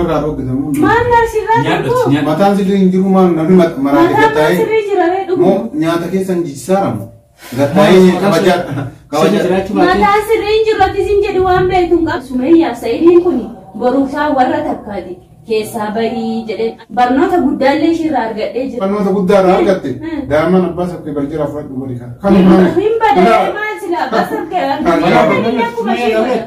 Narraa dhoggitamu. Maal naa sirraa Nyaadhu dhuguu? nyaadhu. Mataan sirrii hin jiru maal namni maraate Mataan gattaa'ee. sirrii jira ree dhuguu. Moo nyaata keessan jijjisaaramu. Gattaa'ee kabajaa Sirri kabajaa. jiraachuu baatee. Mataan sirrii hin jiru ati sin jedhu waan beektu hin qabdu. Sumayyaaf Sa'idiin kun borumsaa warra takkaati. Keessaa bahii jedheen barnoota guddaallee ishiirraa argadhee jira. Barnoota guddaa irraa argatte daa'imman abbaa sabkee barjira fudhadhu godhi kana. Kanuma Hin badee maal sila abbaa sabkee argatte akkuma ishee godha.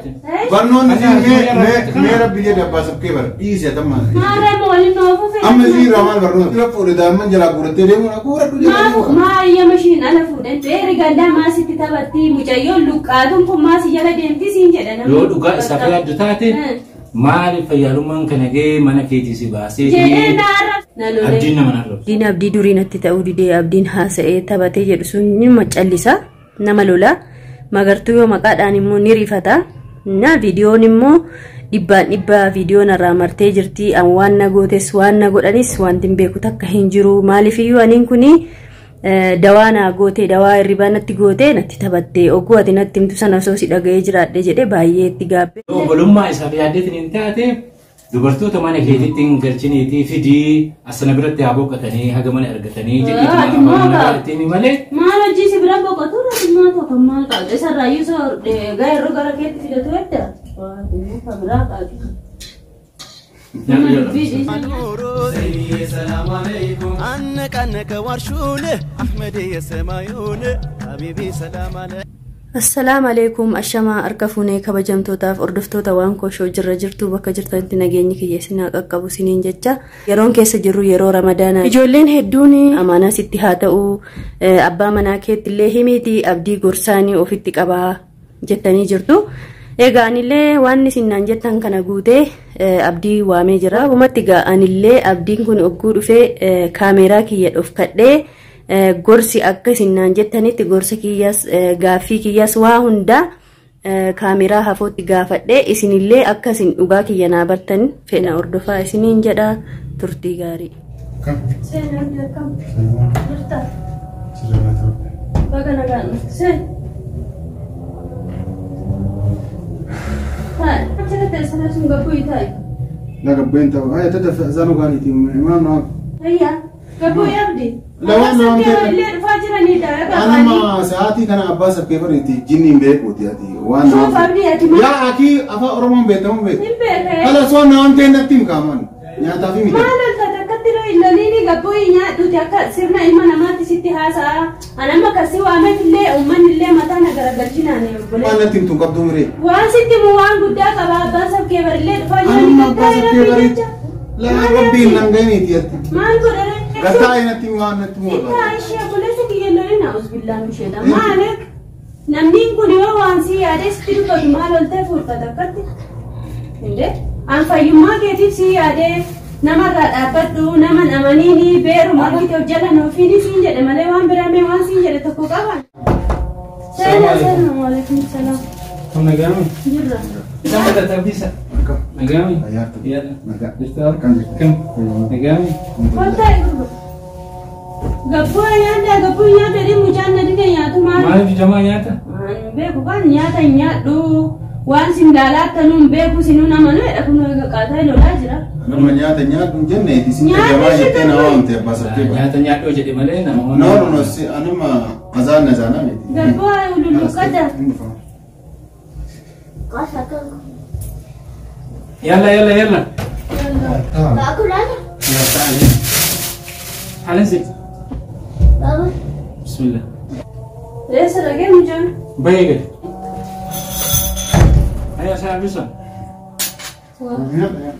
Barnoonni siin mee mee rabbi jedhe abbaa sabkee bara dhiise atamma. Maarraa ma waliin oofuu fedha. Amma isii irraa maal barnoota? Dura fuudhe daa'imman jalaa guurattee deemuun guuradhu jedha. Maa ayyama ishiin ala fuudhan beeri gandaa maasitti taphatti mucayyoon luqqaatuun kun maasii jala deemti siin jedha namni. Yoo dhugaa isaaf yaaddu taate maaliif fayyaalummaan kana ga'ee mana keetii si baasee Jedhee naarra. Na lolee. abdiin nama narra. Abdiin abdii durii natti ta'uu didee abdiin haasa'ee taphatee jedhu sun ni callisa nama lola. Magartuu yoo maqaadhaan immoo ni rifata. Na viidiyoon immoo dhibbaan dhibbaa viidiyoon irraa martee jirti. An waan na gootes waan na godhanis wanti hin beeku takka hin jiru. Maaliifiyyuu aniin kuni dawaa naa goote dawaa hirribaa natti goote natti taphatte oguu ati natti himtu sana osoo si dhaga'ee jiraadhe jedhe baay'ee itti gaabbe. Obbolummaa isaaf yaaddeetiin hin taate dubartoota mana keetiitti hin galchiniitii fidii asana biratti haa boqotanii haga mana argatanii Ati immoo jedhiitu ittiin malee Maal hojii si bira boqotu irratti maal tokko maal qabda isarraayyuu soo gaa yeroo gara keetti fidatu edda. Waa immoo kan biraa qabdi. Nama dubbii dhiisan. አነቃነቀ ዋርሹን አሕመድ የሰማዩን ሀቢቢ ሰላም አለ Assalaamu alaikum ashamaa harka fuunee kabajamtootaaf hordoftoota waan koshoo jirra jirtu bakka jirtanitti nageenyi kiyya isin haa qaqqabu isiniin jecha yeroon keessa jirru yeroo ramadaanaa ijoolleen hedduun amaanaa sitti haa ta'u abbaa manaa keetti illee himiiti abdii gorsaanii ofitti qabaa jettanii jirtu. Egaa anillee waan isin naan jettan kana guutee abdii waamee jira. Dhumatti egaa anillee abdiin kun ogguu dhufee kaameeraa kiyya dhofkadhee gorsi akka isin naan jettanitti gorsa kiyyaas gaaffii kiyyaas waa hundaa kaameeraa hafootti gaafadhee isinillee akka isin dhugaa kiyya naa bartan fedha hordofaa isiniin jedha turtii gaarii. Seen abdii akkam jirta? Baga nagaan dhufte seen. Taa'i achirra teessuma sun gabbuu taa'i. La gabbeen ta'u. Haa tata zaanu gaaniiti maal naa. Hayyaa gabbuu abdii. Lawaan lawaan ta'e. Illee dhufaa jiranidha. Anuma sa'aatii kana abbaa sabkee bariiti jinni hin beekuuti ati waan Soof abdii ati maal? Yaa akii afaan Oromoon beekamu beeku. Hin beekee. Kala soo naam ta'e natti hin kaaman. Nyaataa fi miti. Maal olkata akkatti loo ilaliini gabbuu nyaadhuuti akka sirna ilma namaatti sitti haasa'a. An amma kasi waameef illee uummanni illee mataa na garagalchinaan obboleessa. Waan natti himtu hin qabdu miree. Waan sitti mu waan guddaa qaba abbaan sabkee barillee dhufaa Anuma jiranii abbaa gattaa'e sabkee rabbii bariiti. jecha. Laa rabbiin nan gahiiti ati. Maal godhare? Gattaa'e natti waan natti Itti mu'ata. ishee obboleessa kiyya lolina usbillaan isheedha. Maaliif namni kun yoo waan si yaadee sitti dubbatu maal ol ta'e fuulfata akkatti? Indee an fayyummaa keetiif si yaadee namarraa dhaabbadhu nama amaniini beeruma argite of jala nuufiini siin jedhe malee waan biraa mee waan siin jedhe tokko qaban. Seena seena waalaikum salaam. Kun nagaami. Jirra. Isaan bakka abdiisa. Nagaami. Ayyaartu. Yaadha. Nagaa. Jirta? Akkam jirta? Kam? Nagaami. Koltaa gurba. Gabbuu nyaadhaa gabbuu nyaadha dhimmu mucaan na dide nyaatu maal? Maaliif jamaa nyaata? Waan beeku kan nyaata hin nyaadhu waan sin daalaattanuu hin beeku sinuu nama nu jedha kun egaa qaataa lolaa jira. Nama nyaata nyaadhu hin jenne iti sin Nyaata jamaa ishee jettee na gabbuu. waamte abbaa sabkee bari. Nyaata nyaadhoo jedhe malee nama No no no si anuma azaan na zaanaa miti. Gabbuu lulluqqata. Yalla yalla yalla. Ya ta'ala. Alansi. Bismillah. Eessa dhagee mucaan? Baay'ee gadi. Ayyaa isaa abdiisa.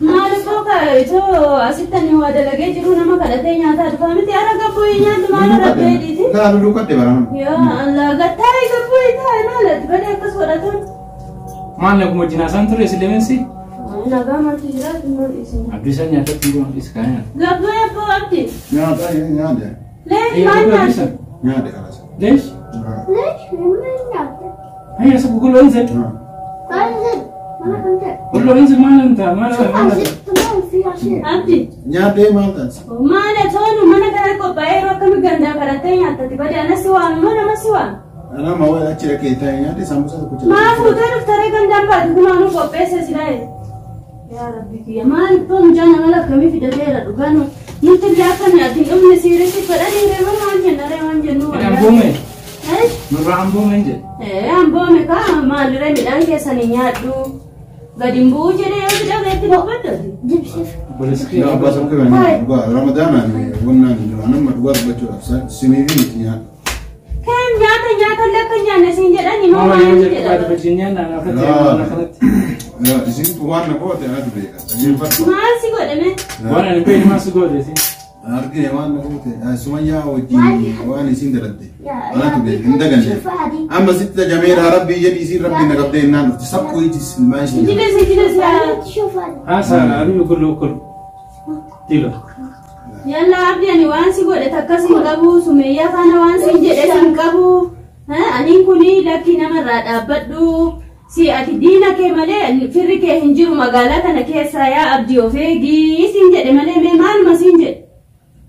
Maaliif booka itoo asitti ani waa dalagee jiru nama kadhatee nyaataa dhufaa miti ara gabbuu nyaadhu maal rabbee dhiiti? Laa lulluqqadhe barama. Yaa Allah gattaa'e gabbuu taa'e maal ati badee akkas godhatan? Maal naguma wajjin haasaan ture si lemeensi? Nagaa maaltu jira maal dhiisin? Abdiisaan nyaatatti hin jiru isa kana nyaata. Gabbuu ebboo abdi. Nyaata nyaadhe. Leesh maal nyaatu? Nyaadhe kalas. Leesh? هيا سب كله انزل كله انزل ما انت ما ما Abdi. Nyaadhee maal taansa? Maal toonu mana kana qophaa'ee yeroo akkamii gandaa kadhattee nyaattati badee anas si waame moo nama si waame? Anama wayi achi dhaqee taa'ee nyaadhe saambusaa tokko Maa fuutee dhuftaree gandaan baate kumaanuu qopheesse si laa'e. Yaa Rabbi kiyya maal mucaan amala akkamii fidateera dhugaan nuti illee akka nyaati hin dhumne siirisi fedhanii reema maal jenna ree waan jennu. Amboome. Nurraa amboome hin jedhe. Ee amboome kaa maaliree midhaan keessanii nyaadhu gadi hin bu'uu jedhee yoo fidame itti dubbadhu. Yaa abbaa sabkee bara dhugaa Ramadaanaan wannaan nama dhugaa dubbachuudhaaf siniif miti nyaadha. Keem nyaata nyaata illee akka nyaanne siin jedhani moo Maama maal yoo jedha? jedhu wajjin nyaanna kanatti. Isin waan na goote anatu beeka. Dhaggeeffadhu. Maal si godhame? Waan ani beeknu maal si goote isin? Argine waan na goote Sumayyaa wajjin waan isin daladde anatu beeka hin daganne. Amma sitti tajameera rabbii jedhi isin rabbii na qabdee innaan dhufti sakkoo ijis ilmaan ishee. Ijiles ijiles yaa. Haasaa abibi kullu kullu. Dilo. Yalla abdi ani waan si godhe takkas hin qabu Sumayyaa faana waan siin jedhe hin qabu. Aniin kuni lakkii namarraa dhaabbadhu. Si ati diina kee malee firri kee hin jiru magaalaa kana keessa yaa abdii of eegi siin jedhe malee mee maaluma siin jedhe.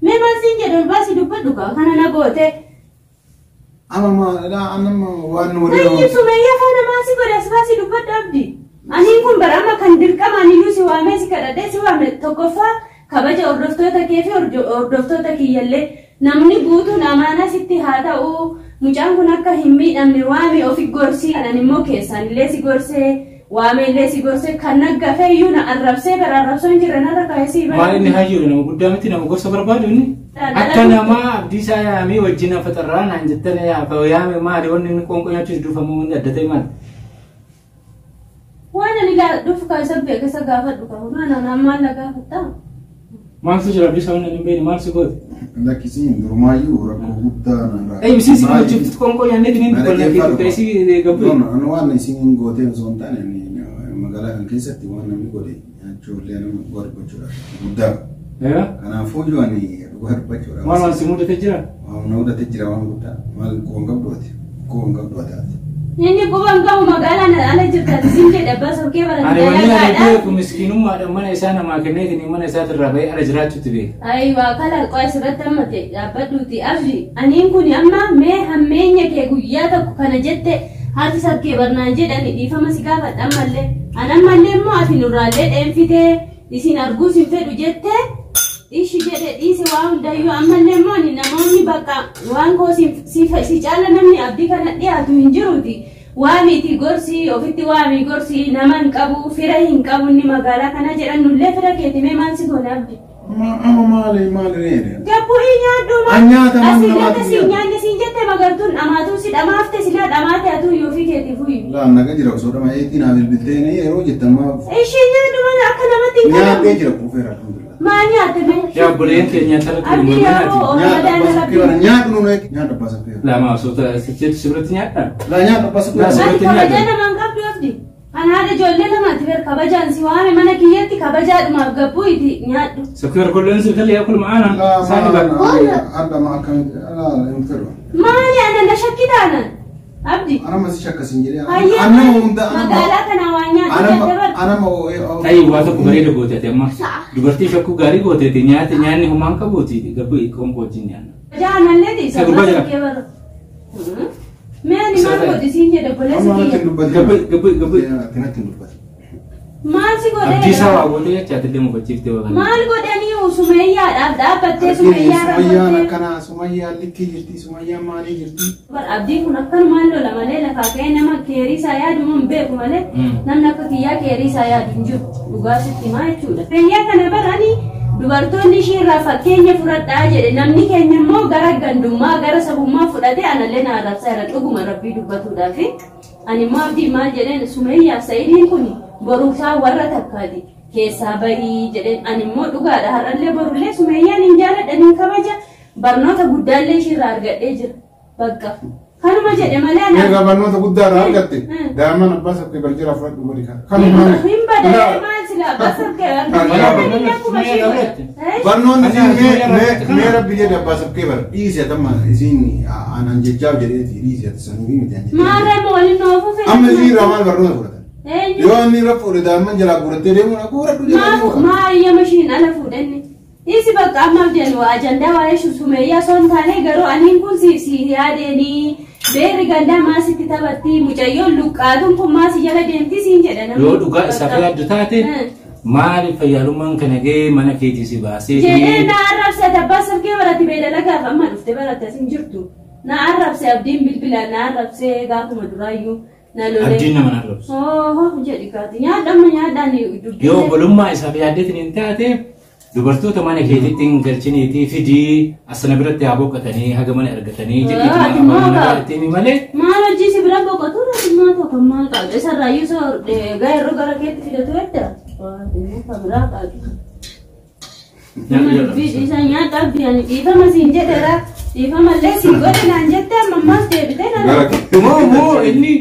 Mee maal siin jedhe ol baasii dubbadhu kaa kana na goote. Amma maal anamma waan nu Tayyib walii Sumayyaa faana maal si godhe as baasii dubbadhu abdii. Aniin kun bara amma kan dirqamaan iyyuu si waamee si kadhadhee si waame tokkoffaa kabaja hordoftoota kee fi hordoftoota kiyyallee namni guutuun amaanaa sitti haa ta'u mucaan kun akka hin miidhamne waame ofi gorsii kanan immoo keessaan illee si gorsee waame illee si gorsee kan naggafee iyyuu na arrabsee bara arrabsoo hin jirre narra kaa'ee si Maal inni hayyuu nama guddaa miti nama gorsa barbaadu inni. Akka namaa abdiisaa yaamee wajjin afaxarraa naan jettan yaame maali wanni inni qoonqoo nyaachuus duufamu wanni adda ta'e maali? Waan ani dhufu kaasa beeka isa gaafadhu qabu maal maal na gaafattaa? Maaltu jira abdiisaa wanni hin beekne maal si goote? Lakkisiin durumaayyuu rakkoo guddaa narraa. Ei isiin si hojjechiftu qoonqoo nyaanneetiin hin dubbanne fi isii gabbu. Waan isin gootee osoo hin taane magaalaa kan keessatti waan namni godhe nyaachuu illee nama dhugaa dubbachuudhaaf guddaa. Kanaafuu iyyuu ani dhugaa dubbachuudhaaf. Maal waan si mudate jira? Waan na mudate jira waan guddaa. Maal quban qabdu ati? Quban qabdu ati ati. Inni quban qabu magaalaan ala jirtaati siin jedhe abbaa sabkee Ani wanni ani baratee beeku miskiinummaadhaan mana isaa namaa kenneetiin mana isaatirraa bahee ala jiraachuutti beeka. Ayiwa kala qo'a asirratti amma ta'e dhaabbadhuuti abdi aniin kun amma mee hammeenya kee guyyaa tokko kana jette haati sabkee barnaan jedhani dhiifama si gaafadha ammallee an ammallee immoo ati nurraallee dheenfitee isin arguus hin fedhu jette ishi jedhe dhiise waa hundayyuu ammallee immoo ani namoonni bakka waan koo si caala namni abdii kana dhiyaatu hin jiruuti. Waamiiti gorsi ofitti waamii gorsi nama hin qabu fira hin qabu inni magaalaa kana jedhan nullee fira keeti mee maal si goone abdi? Amma maali maali reere? Gabbu'ii nyaadhu An nyaata maal Asii namaatu lafa si nyaata? nyaanne siin jette magartuun dhamaatuun si dhamaafte silaa dhamaate atuu yoo fi keetiif uyyu. Laa naga jira osoo dhama eetii naa bilbiltee yeroo jettan maaf Ishee nyaadhu mana akka namatti hin nyaadhee kalamu. jira kuufeera alhamdulillah. Maal nyaatte mee? Yaa obboleeyyan keenya nyaata Abdii yeroo Nyaadha Ramadaan abbaa sabkee bara rabbi. nyaadhu nuun eegi nyaadha abbaa sabkee bara. Lama osoo ta'e si biratti nyaadha. Laa nyaadha abbaa sabkee Laa bara. Ati sirriitti kabajaa nyaadha. namaan qabdu abdi. An haadha ijoollee lamaati ber kabajaan si waame mana kiyyatti kabajaadhumaaf gabbu'iti nyaadhu. Sabkee barkulleen si kallee akkuma aanaa. Laa Saahiba. maal adda ma akkamitti laa hin fedhu. Maali ana na shakkitaanan? Abdi. Anama si shakkasin jedhee Hayyee anama hunda magaalaa kana waa nyaatu jette bar. anama Ta'i waa tokko bareeda gooteeti amma dubartii shakkuu gaarii gooteeti nyaata nyaanni homaan qabuuti gabbu qoonqoo wajjin nyaanna. Jaanallee dhiisa. Isa gurbaa jira. Mee ani maal godhi siin jedhe obboleessi Amma natti hin kiyya. dubbatin. Gabbu gabbu gabbu. Natti hin dubbatin. Maal si Abdiisaa godhee? waa gootee jecha ati illee mufachiiftee waa kana. Maal godhanii sumayyaadhaaf dhaabbattee sumayyaa Sumayyaan raawwattee. akkanaa sumayyaan likkii jirti sumayyaan maalii jirti. Bar abdiin kun akkanumaan lola malee lafaa ka'ee nama keerii isaa yaadu mun beeku malee namni akka kiyyaa keerii isaa yaadu hin jiru dhugaa sitti himaa jechuudha. Fayyaa kana barani dubartoonni ishii irraa fakkeenya fudhadhaa jedhe namni keenya immoo gara gandummaa gara sabummaa fudhatee anallee na arrabsaa irra dhuguma rabbii dubbatuudhaafi ani immoo abdii maal jedheen sumayyaaf sa'idiin kun boruusaa warra takkaati keessaa bahii jedheen ani immoo dhugaadha har'allee borullee sumayyaan hin jaaladhan hin kabaja barnoota guddaallee ishii irraa argadhee jira. Bakka kanuma jedhe malee ana Egaa barnoota guddaa irraa argatte daa'imman abbaa sabkee bar jira fudhadhu godhi kana. Kanuma hin badee maal sila abbaa sabkee argatte akkuma ishii godhe. Barnoonni isin mee rabbi jedhe abbaa sabkee bar dhiise tamma isin aanan jechaaf jedheeti dhiise sanuu miti an jechaaf. Maarree waliin oofuu fedhe. Amma isin irraa maal barnoota fudhatan? Eenyu? Yoo inni irra fuudhe daa'imman jalaa guurattee deemuun guuradhu jalaa Maaf deemu. maa ayyama ishiin ala fuudhanne. Isi bakka ammaaf jennu ajandaa waa'ee sumayyaa osoo hin taane garuu aniin kun si si yaadeenii beerri gandaa maasitti taphatti mucayyoon luqqaatuun kun maasi jala deemti siin jedha namni. Yoo dhugaa isaaf yaaddu taate Maaliif fayyaalummaan kana ga'ee mana keetii si baasee? Jedhee na arrabse abbaa sarkee barate beelala gaafa amma dhuftee baratte as hin jirtu. Na arrabse abdiin bilbilaan na arrabse gaafuma duraayyuu na lolee. Abdiin nama na arrabsu. Oho jedhi kaati nyaadhamma nyaadhaan dubbii. Yoo obbolummaa isaaf yaaddeetiin hin taate dubartoota mana keetiitti hin galchiniitii fidii asana biratti haa boqotanii haga mana argatanii jedhiitiin malee. Maal hojii si bira boqotu maal tokko maal qabdu isarraayyuu isa gaa'eroo gara keetti fidatu edda. Biraa qabdu. Isa nyaata abdii ani dhiifama siin jedheera dhiifamallee siin godhe naan jette amma ammaas deebitee na. Moo inni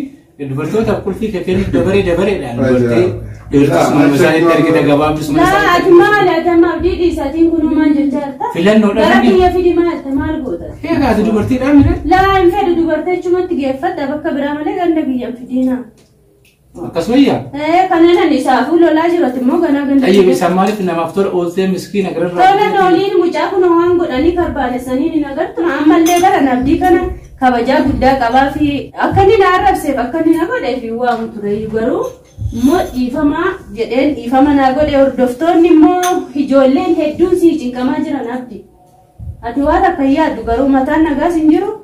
dubartoota qulfii kennu dabaree dabareedhaan dubartii dhiirtis mana isaaniitti argita gabaabdus mana isaaniitti. Ati maali ati amma abdii dhiisaatiin kunuu maal jechaa jirta? Filannoodhaan. Gara kiyya fidi maal maal goota? Egaa ati dubartiidhaan mire? Laa hin fedhu dubartii achumatti geeffadha bakka biraa malee ganda kiyya fidiina. Akkas wayyaa? Kanneen ani isaafuu lolaa jiru immoo ganaa ganda. Xayyib isaan maaliif namaaf tola ooltee miskiina gararraa? Tola ooliin mucaa kun waan godhanii karbaalessanii ni agartu ammallee bara abdii kana kabajaa guddaa qabaa fi akka inni na arrabseef akka inni na godheef waamu ture garuu immoo dhiifamaa jedheen dhiifama naa godhe hordoftoonni immoo ijoolleen hedduun sii cinqamaa jiran abdi. Ati waan akka yaaddu garuu mataan nagaas hin jiru.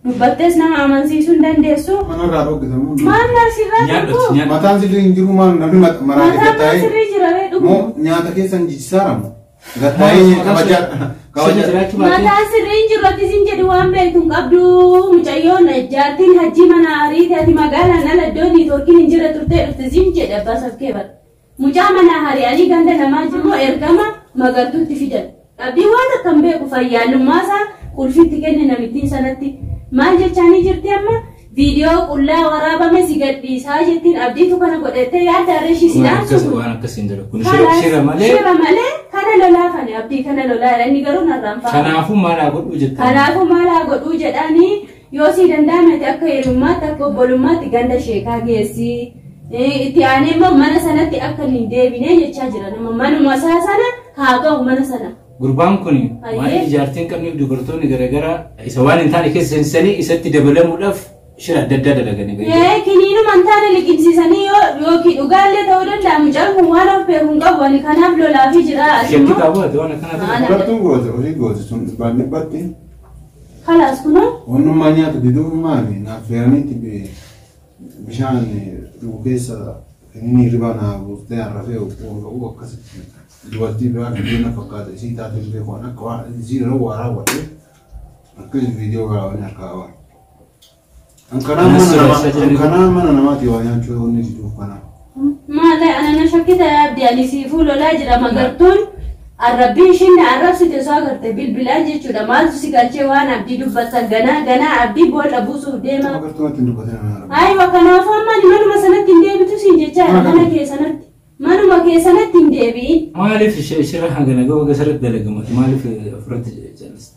Dubbattees nama amansiisuu hin dandeessu. Manarraa dhoggitamu. Maal sirraa dhuguu? Mataan sirrii hin jiru maal namni maraate gattaa'ee. Mataan sirrii jira ree dhuguu. Moo nyaata keessan jijjisaaramu. Gattaa'ee kabajaa. Mataan sirrii hin jiru ati sin jedhu waan beektu hin qabdu mucayyoon jaartiin hajji mana ariite ati magaalaan ala iddoo niitoorkiin hin jira turtee dhufte sin jedhe abbaa sabkee bara. Mucaa mana hari'anii ganda namaa jiru ergama magartuutti fidan. Abdii waan akka hin beeku fayyaalummaa isaa qulfiitti kenne namittiin sanatti. Maal jechaanii jirti amma viidiyoo qullaa waraabame si gadhiisaa jettiin abdiitu kana godhattee yaadda reeshii si dhaamsu. Waan akkasiin jedhu kun shira malee. Shira malee kana lolaafani abdii kana lolaa inni garuu narraan fa'a. Kanaafuu maal haa godhuu jettan? Kanaafuu maal haa godhuu jedhanii yoo si danda'amete akka hiriyummaatti akka obbolummaatti ganda sheekaa geessi. Itti aanee immoo mana sanatti akka hin deebine jechaa jira nama manuma isaa sana haa ga'u mana sana. Gurbaan kun waan ijaartiin qabneef dubartoonni garaagaraa isa waan hin taane keessa seensanii isatti dabalamuudhaaf shira adda addaa dalaganii. Kiniinuma hin taane liqimsiisanii yookiin dhugaallee ta'uu danda'a mucaan kun waan of beeku hin qabu ani kanaaf lolaafii jira. Shakkii qabu ati waan akkanaa ta'e. Dubartuun goote hojii goote sun dhibbaan dhibbatti. Kalaas kunoo. Wannummaa nyaata diduu maali naaf feeraniitti bishaan dhugu keessa inni riba naa buustee arrafee oolu akkasitti. Dubartii biraa fidee fakkaata isii taatee beeku waan akka waan isii irra waa raawwatte akkas viidiyoo waraabanii harkaa qaban. Ankanaan mana namaati waa nyaachuu inni diduuf kanaa. Maal ana shakkita abdii ani siifuu lolaa jira magartuun arrabbiin ishiin na arrabsite osoo agarte bilbilaan jechuudha maaltu si galchee waan abdii dubbatan ganaa ganaa abdii boolla buusuuf deema. Magartuun ittiin dubbatin nama arrabbi. Aywa kanaafuu amma ani manuma sanatti hin deebitu siin jechaa mana kee sanatti. Manuma keessanatti hin deebi'in. Maaliif shira hangana ga'u gasarratti dalagamu? Maaliif ofirratti jaalista?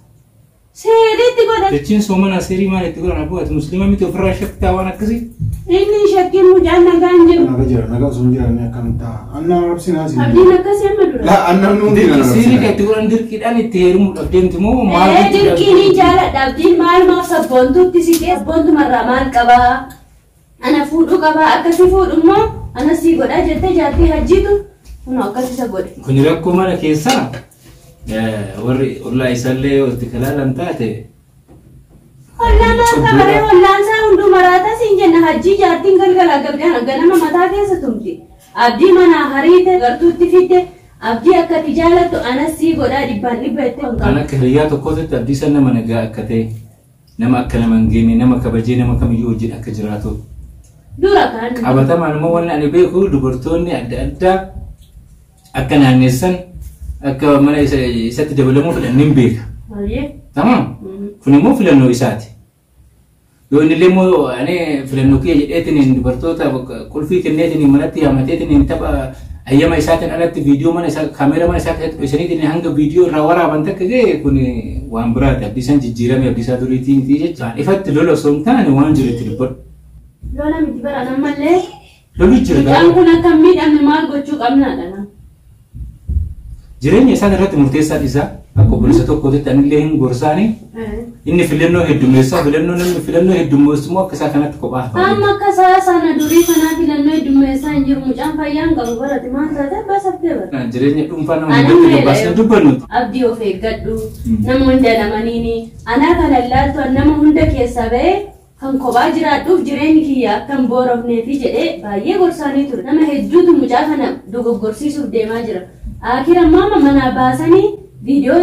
Seeritti godha. Jechiin soomana seerii maal itti godhan abboo ati musliima miti ofirraa shakkitaa waan akkasii? Inni shakkiin mucaan nagaa hin jiru. Naga jira nagaa osoo hin jiran akkam ta'a. Annaan arrabsinaa siin. Abdiin akkasii amma dura. Laa annaan nuti na arrabsinaa. Seerii kan itti godhan dirqiidhaan itti heerumuudhaaf deemti moo maal? Dirqiin hin jaaladha abdiin maalumaaf sabboontuutti si kee sabboontumarraa maal qabaa? Ana fuudhuu qabaa akkasii fuudhu immoo ana sii godhaa jettee jaartii hajjiitu kun akkas isa godhe. Kun rakkoo mana keessaa warri ollaa isaallee yoo itti kalaalan taate. Ollaan maal qabaree ollaan isaa hunduu maraataa siin jenna hajjii jaartiin galgalaa ganama mataa keessa tumti. Abdii mana hariite gartuutti fidde abdii akka ati jaalattu ana sii godhaa dhibbaan dhibba itti. Kan akka hiriyaa tokkootti abdii san nama nagaa akka ta'e nama akka nama hin geenye nama kabajee nama kamiyyuu wajjin akka jiraatu. Dura kan. Qabatamaan immoo wanni ani beeku dubartoonni adda addaa akka naannessan akka mana isatti dabalamuu fedhan ni beeka. Tamam. Kun immoo filannoo isaati. Yoo inni illee immoo ani filannoo kiyya jedheetiin dubartoota qulfii kenneetiin manatti yaamateetiin tapha ayyama isaatiin alatti viidiyoo mana isaa kaameera mana isaa keessatti dhoksaniitiin hanga viidiyoo irraa waraaban takka ga'e kun waan biraati. Abdiisaan jijjiirame abdiisaa duriitiin jecha ifatti lola osoo hin taane waan jiru itti dubbadhu. Lola miti bara ammallee. Lolli jira. Mucaan kun akka hin miidhamne maal gochuu qabnaadha. Jireenya isaan irratti murteessaan isaa akka obboleessa tokkootti anillee hin gorsaani. Inni filannoo heddummeessaa filannoo namni filannoo heddummeessu immoo akka isaa kanatti kophaa hafa. Amma akka isaa sana durii kanaa filannoo heddummeessaa hin jiru mucaan fayyaa hin qabu barate maal taate abbaa saftee bara. Jireenya dhuunfaa nama hundatti gabbaasnee dubbannuti. Abdii of eeggadhu nama hunda namaniini anaa kana ilaaltu nama hunda keessaa ba'ee kan kophaa jiraadhuuf jireenyi kiyya akka hin boorofneefi jedhee baay'ee gorsaanii ture. Nama hedduutu mucaa kana dogoggorsiisuuf deemaa jira. Akira maama manaa baasanii viidiyoo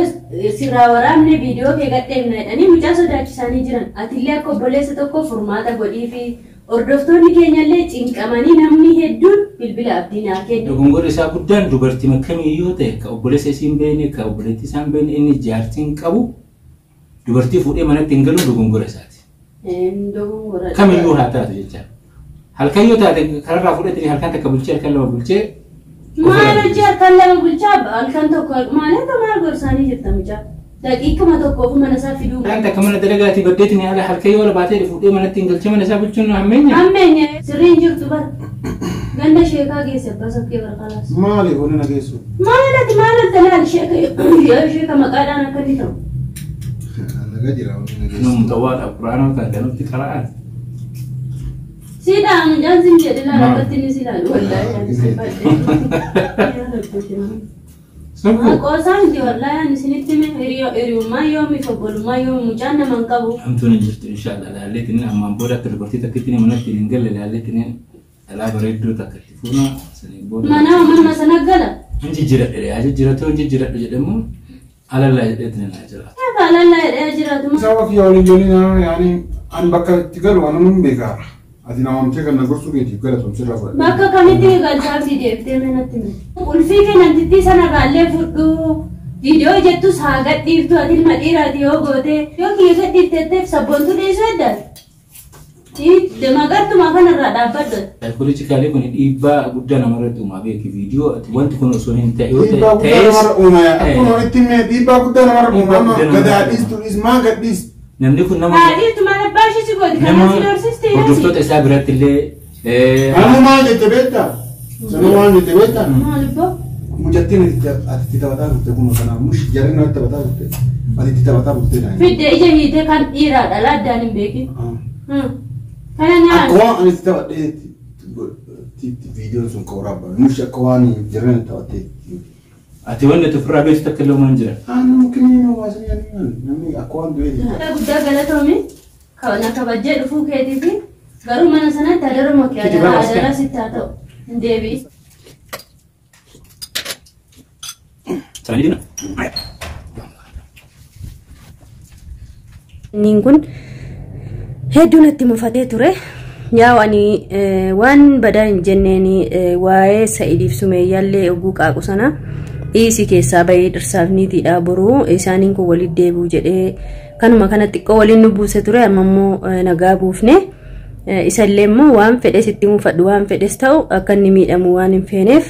sirraa waraabne viidiyoo kee gadheefna jedhanii mucaa sodaachisanii jiran. Atillee akka obboleessa tokko furmaata godhii fi hordoftoonni keenyallee cinqamanii namni hedduun bilbila abdii naa kennu. Dogongorri isaa guddaan dubartii kamiyyuu ta'e ka obboleessa isii hin beekne ka obboleettii isaa hin beekne inni jaartii hin qabu dubartii fuudhee manatti hin galu dogongora isaati. Dogongora. Kamiyyuu haa taatu jechaadha. Halkan yoo taate kararraa fuudhatanii halkan takka bulchee halkan lama bulchee. Maal hojii halkan lama bulchaa halkan tokko maal akka maal gorsaanii jirta mucaa. Daqiiquma tokko ofuma mana isaa fiduu. Halkan takka mana dalagaatii baddeetiin haala halkan yoo baatee fuudhee manatti hin galchee mana isaa bulchuun hammeenya. Hammeenya sirrii hin jirtu bara. Ganda sheekaa geesse abbaa saffee barqalaas. Maali wanni na geessu? Maal ati maal ati laal sheeka yoo sheeka maqaadhaan akka inni ta'u. Nagaa jira wanni na geessu. Nama mutawwaadha quraana kan ganutti qara'an. Siidhaa mucaan sin jedhe laal akkatti inni si ilaalu wallaahi ani si fadhe. Sukku. Qoosaa miti wallaahi ani isinitti hime hiriyummaa yoomi obbolummaa yoomi mucaan nama hin qabu. Hamtuun hin jirtu inshallah laalleetiin ammaan booda akka dubartii takkitti manatti hin galle laalleetiin dhalaa bareedduu takka itti fuuna saniin booda. Manaa manuma sana gala. Hin jijjiiradhe yaa jijjiiratoo hin jijjiiradhu jedhamu alallaa jedheetiin naa jiraata. Egaa alallaa jedhee jiraatu. Sababa kiyya waliin joolii yaani ani bakka itti galu ani nun beekaara. Ati na waamtee kan na gorsuu keetiif galatoom sirraa fudhadhe. Bakka kamitti galchaa fi deebitee manatti hime. Qulfii kee namtittii sanarraallee fudhu. Viidiyoo jettus haa gadhiiftu ati ilma dhiiraati yoo goote yoo kiyya gadhiiftetteef sabboontu dhiisuu eddaati. Magartuma kanarraa dhaabbadhu. Saayikooloojikaalii kun dhiibbaa guddaa namarratti uumaa beeki viidiyoo ati wanti kun osoo hin ta'e yoo Dhiibbaa ta'e guddaa namarra uuma akkuma walitti himee dhiibbaa guddaa namarra uuma amma Dhiibbaa guddaa gad namarra dhiistu dhiis maa gad dhiistu. Namni kun nama Haadhiiftu maal abbaa ishee si gooti nama kanaan si doorsiste hordoftoota isaa biratti illee Anu maal jette beektaa? Sanu maal jette beektaa? Maal ibboo? Mucattiin ati itti taphataa turte kun kana mush jarri namatti taphataa turte ati itti taphataa turte naan. Fidde ija hiitee kan dhiiraa dhala addaan hin beekin. Kana nyaata. Akka waan ani itti taphadhee viidiyoon sun kan waraabame mush akka waan jarri natti taphattee. Ati wanni ati ofirraa beektu takka illee waan jira. Anu kiniin hawaasni namni akka waan du'ee. Guddaa galatoome na kabajjee dhufuu keetii fi garuu mana sanatti adaruma kee adaraa adaraa sitti haa ta'u hin deebi'is. Sanii diina. Inni kun hedduu natti mufatee ture. Yaa ani waan badaa hin jenneen waa'ee Sa'idiif Sumeeyyaallee oguu qaaqu sana dhiisii keessaa bahee dhirsaaf niitiidha boruu isaaniin kun walitti deebi'u jedhee kanuma kana xiqqoo waliin nu buuse ture amma immoo nagaa buufne. Isallee immoo waan fedhes itti mufadhu waan fedhes ta'u akka inni miidhamu waan hin feeneef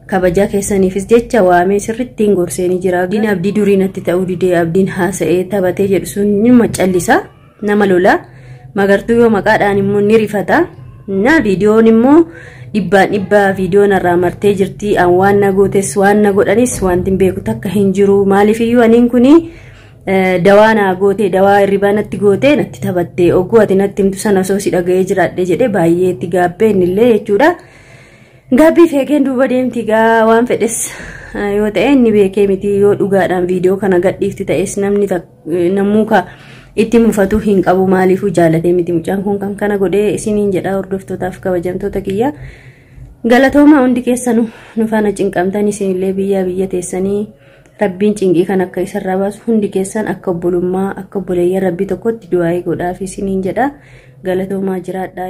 kabajaa keessaniifis jecha waamee sirriitti hin gorseenii jira. Abdiin abdii durii natti ta'uu didee abdiin haasa'ee taphatee jedhu sun nima callisa nama lola. Magartuu yoo maqaadhaan immoo ni rifata. Na viidiyoon immoo dhibbaan dhibbaa viidiyoon irraa martee jirti. An waan na gootes waan na godhanis wanti hin beeku takka hin jiru. Maaliifiyyuu aniin kuni dawaa naa goote dawaa hirribaa natti goote natti taphatte oguu ati natti himtu sana osoo si dhaga'ee jiraadhe jedhee baay'ee itti gaabbee innillee jechuudha. Gaabbii feegeen duuba deemti gaa waan fedhes yoo ta'e inni beekee miti yoo dhugaadhaan viidiyoo kana gadhiifti ta'es namni namuu ka itti mufatu hin qabu maaliifuu jaalatee miti mucaan kun kan kana godhee isiniin jedha hordoftootaaf kabajamtoota kiyya. Galatoomaa hundi keessanuu nu faana cinqamtan isinillee biyyaa biyya teessanii rabbiin cinqii kan akka isarraa baasu hundi keessan akka obbolummaa akka obboleeyyan rabbii tokkotti du'aa'ii godhaaf isiniin jedha galatoomaa jiraadhaa.